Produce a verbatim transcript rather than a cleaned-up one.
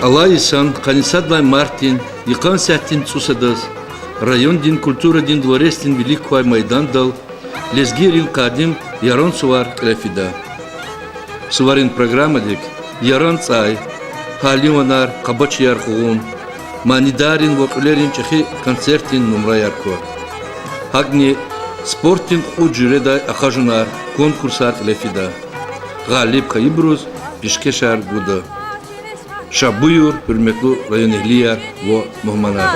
Алай йисан къанни сад лагьай мартдин йикъан сятдин цӀусадаз райондин культурадин дворецдин вилик квай майдандал лезгийрин къадим Яран сувар кьиле фида. Суварин программадик Яран цӀай, пагьливанар, къабачияр къугъун, манидаррин ва кьуьлерин чӀехи концертдин нумраяр ква. ГьакӀни спортдин кьуд жуьредай акъажунар, конкурсар кьиле фида. Гъалиб хьайибуруз пишкешар гуда. Ша буюр, гьуьрметлу районэгьлияр ва мугьманар!